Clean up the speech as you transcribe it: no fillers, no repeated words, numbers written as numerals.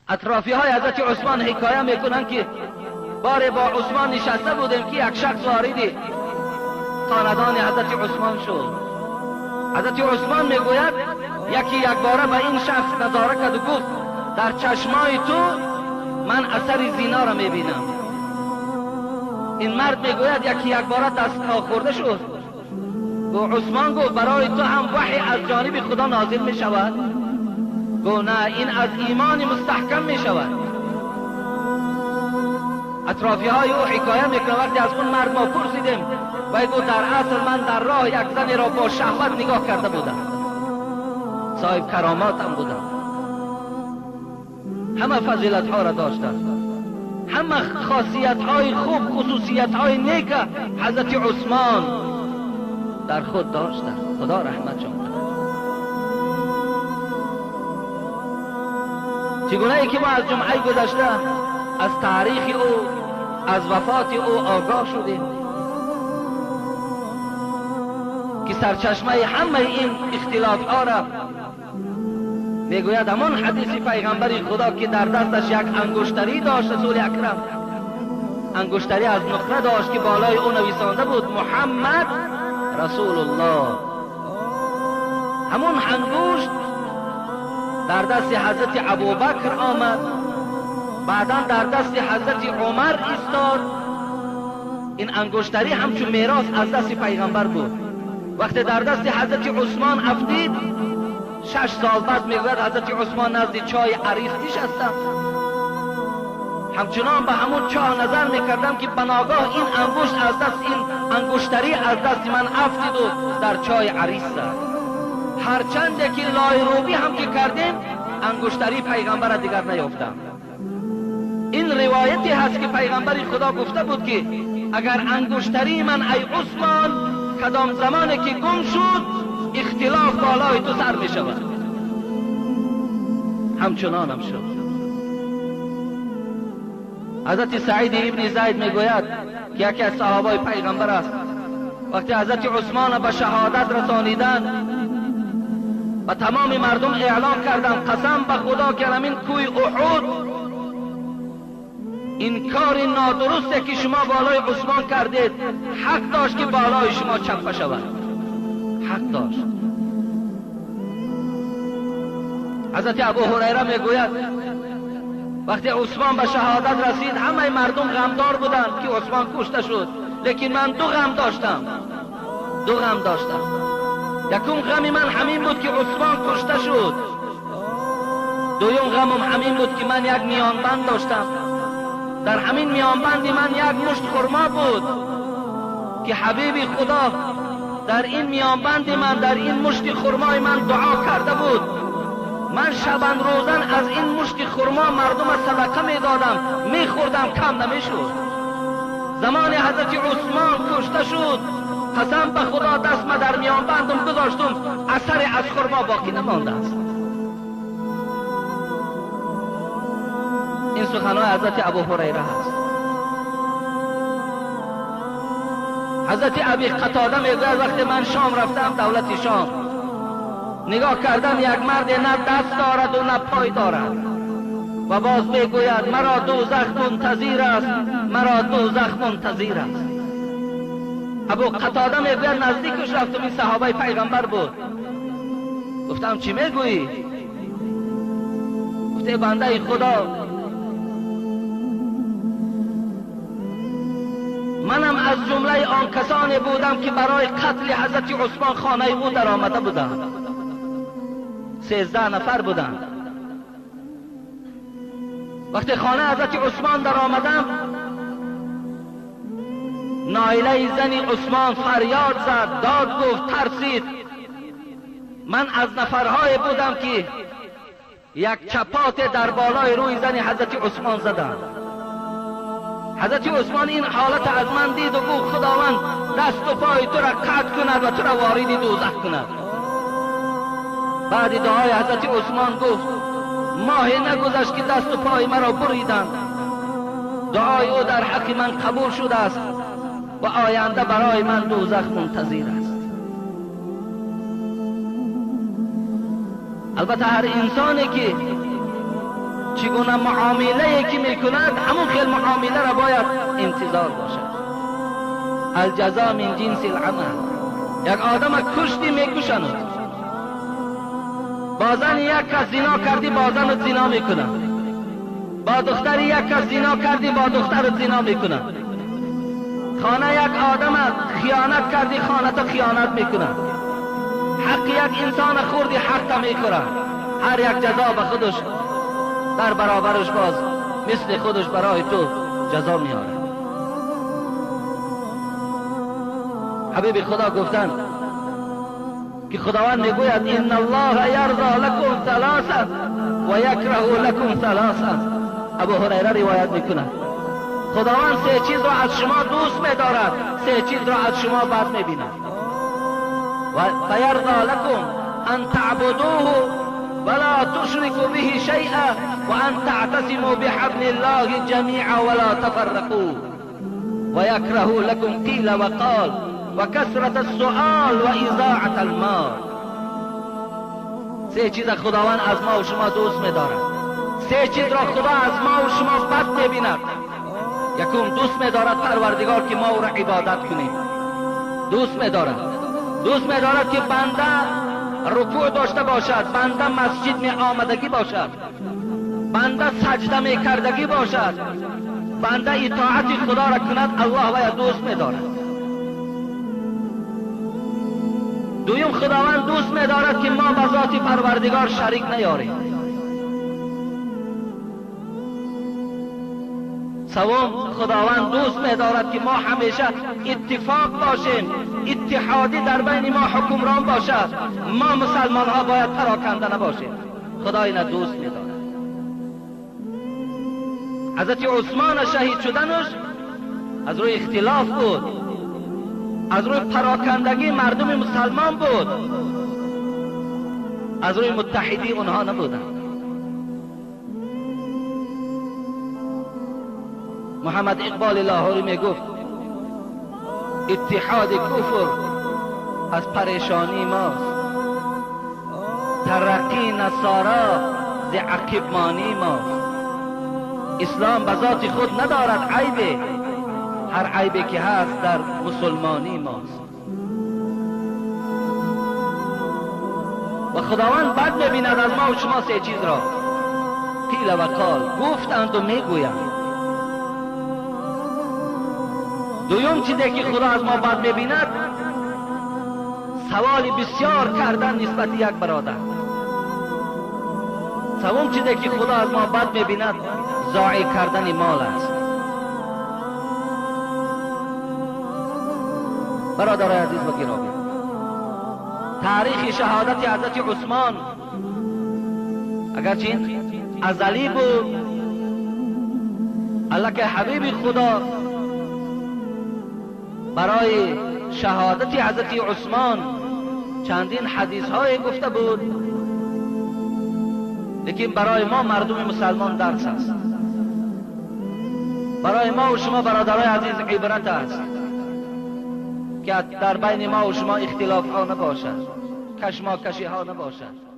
اطرافی های حضرت عثمان حکایه میکنند که باره با عثمان نشسته بودیم که یک شخص وارد خاندان حضرت عثمان شد. حضرت عثمان میگوید یکی یک باره به این شخص نظاره کرد و گفت در چشمای تو من اثر زینا را میبینم. این مرد میگوید یکی یک باره دست ناخورده شد. گفت عثمان گفت برای تو هم وحی از جانب خدا نازل میشود؟ گفت نه، این از ایمان مستحکم میشود. اطرافی های او حکایه میکنه وقتی از اون مرد ما پرسیدیم و گفت در اصل من در راه یک زنی را با شهوت نگاه کرده بودم، صاحب کرامات هم بودم، همه فضیلت ها را داشتند، همه خاصیت های خوب، خصوصیت های نیک حضرت عثمان در خود داشتند. خدا رحمتشان کند. چگونه ای که ما از جمعه گذشته از تاریخ او، از وفات او آگاه شدیم که سرچشمه همه این اختلاف ها را میگوید همان حدیث پیغمبر خدا که در دستش یک انگشتری داشت، رسول اکرم انگشتری از نقره داشت که بالای او نویسانده بود محمد رسول الله. همون انگشت در دست حضرت ابوبکر آمد، بعدا در دست حضرت عمر ایستاد. این انگشتری همچون میراث از دست پیغمبر بود. وقتی در دست حضرت عثمان افتید، 6 سال بعد میگوید حضرت عثمان نزد چای عریس نشستم، همچنان به همون چاه نظر میکردم که بناگاه این انگشت از دست، این انگشتری از دست من افتید و در چای عریس زد. هرچند که لایروبی هم که کردیم انگشتری پیغمبر دیگر نیافتم. این روایتی هست که پیغمبر خدا گفته بود که اگر انگشتری من ای عثمان کدام زمانی که گم شد اختلاف بالای تو سر می شود. همچنانم شد. حضرت سعید ابن زید می گوید که یکی از صحابای پیغمبر است، وقتی حضرت عثمان به شهادت رسانیدند و تمام مردم اعلام کردند قسم به خدا که همین کوی احد این کار نادرسته که شما بالای عثمان کردید، حق داشت که بالای شما چپه شود، حق داشت. حضرت ابو هریره میگوید وقتی عثمان به شهادت رسید همه مردم غمدار بودند که عثمان کشته شد، لیکن من دو غم داشتم، دو غم داشتم. یکم غم من همین بود که عثمان کشته شد، دویم غمم همین بود که من یک میانبند داشتم، در همین میانبند من یک مشت خرما بود که حبیب خدا در این میانبند من، در این مشت خرمای من دعا کرده بود. من شبان روزن از این مشت خرما مردم صدقه میدادم، میخوردم، کم نمیشد. زمان حضرت عثمان کشته شد، قسم به خدا دست ما در میانبندم گذاشتم، اثر از خرما باقی نمانده است. این سخنهای حضرت ابو هریره هست. حضرت ابی قتاده میگوید وقتی من شام رفتم، دولت شام، نگاه کردم یک مرد نه دست دارد و نه پای دارد و باز میگوید مرا دوزخ منتظر است، مرا دوزخ منتظر است. ابو قتاده میگوید نزدیکش رفتم، این صحابه پیغمبر بود، گفتم چی میگویی؟ گفته بنده خدا منم از جمله آن کسانی بودم که برای قتل حضرت عثمان خانه او در آمده بودم، 13 نفر بودند. وقتی خانه حضرت عثمان در آمدم، نایله زن عثمان فریاد زد، داد گفت، ترسید. من از نفرهای بودم که یک چپات در بالای روی زن حضرت عثمان زدم. حضرت عثمان این حالت از من دید و گفت خداوند دست و پای تو را قطع کند و تو را وارد دوزخ کند. بعد دعای حضرت عثمان گفت ماهی نگذشت که دست و پای مرا بریدند. دعای او در حق من قبول شده است و آینده برای من دوزخ منتظر است. البته هر انسانی که چگونه معامله که میکند همون خیل معامله را باید انتظار باشد. الجزا من جنس العمل. یک آدم کشتی میکشند، بازن یک کس زنا کردی بازن زنا میکنه، با دختر یک کس زنا کردی با دختر زنا میکنه، خانه یک آدم خیانت کردی خانه تو خیانت میکنه، حق یک انسان خوردی حق میخوره. هر یک جزا به خودش در برابرش باز مثل خودش برای تو جزا میاره. حبیب خدا گفتند که خداوند میگوید ان الله یرضی لکم ثلاثا و یکره لکم ثلاثا. ابو هریره روایت میکند خداوند سه چیز را از شما دوست میدارد، سه چیز را از شما بد میبیند. و فیرضی لکم ان تعبدوه ولا تشركوا به شيئا وان تعتصموا بحبل الله جميعا ولا تفرقوا ويكره لكم قيل وقال وكثرة السؤال وإضاعة المال. سه چیز خداوند از ما و شما دوست می‌دارد، سه چیز را خدا از ما و شما بد می‌بیند. یکم دوست می‌دارد پروردگار که ما او را عبادت کنیم، دوست می‌دارد، دوست می‌دارد که بنده رکوع داشته باشد، بنده مسجد می آمدگی باشد، بنده سجده می کردگی باشد، بنده اطاعت خدا را کند، الله وی دوست می‌دارد. دویم خداوند دوست می‌دارد که ما به ذات پروردگار شریک نیاریم. سوم خداوند دوست می‌دارد که ما همیشه اتفاق باشیم، اتحادی در بین ما حکمران باشد، ما مسلمان ها باید پراکنده نباشیم. خدا اینا دوست می‌دارد. حضرت عثمان شهید شدنش از روی اختلاف بود، از روی پراکندگی مردم مسلمان بود، از روی متحدی اونها نبودند. محمد اقبال لاهوری میگفت اتحاد کفر از پریشانی ماست، ترقی نصارا ز عقب مانی ماست. اسلام به ذات خود ندارد عیب، هر عیبی که هست در مسلمانی ماست. و خداوند بد میبیند از ما و شما سه چیز را: قیل و قال، گفتند و میگویند. دویم چیزی که خدا از ما بد میبیند سوال بسیار کردن نسبت یک برادر. سوم چیزی که خدا از ما بد میبیند ضایع کردن مال است. برادرای عزیز و گرامی، تاریخ شهادت حضرت عثمان اگرچه ازلی بود، الله که حبیب خدا برای شهادت حضرت عثمان چندین حدیث های گفته بود، لیکن برای ما مردم مسلمان درس است، برای ما و شما برادرای عزیز عبرت است که در بین ما و شما اختلاف ها نباشد، کشماکشی ها نباشد.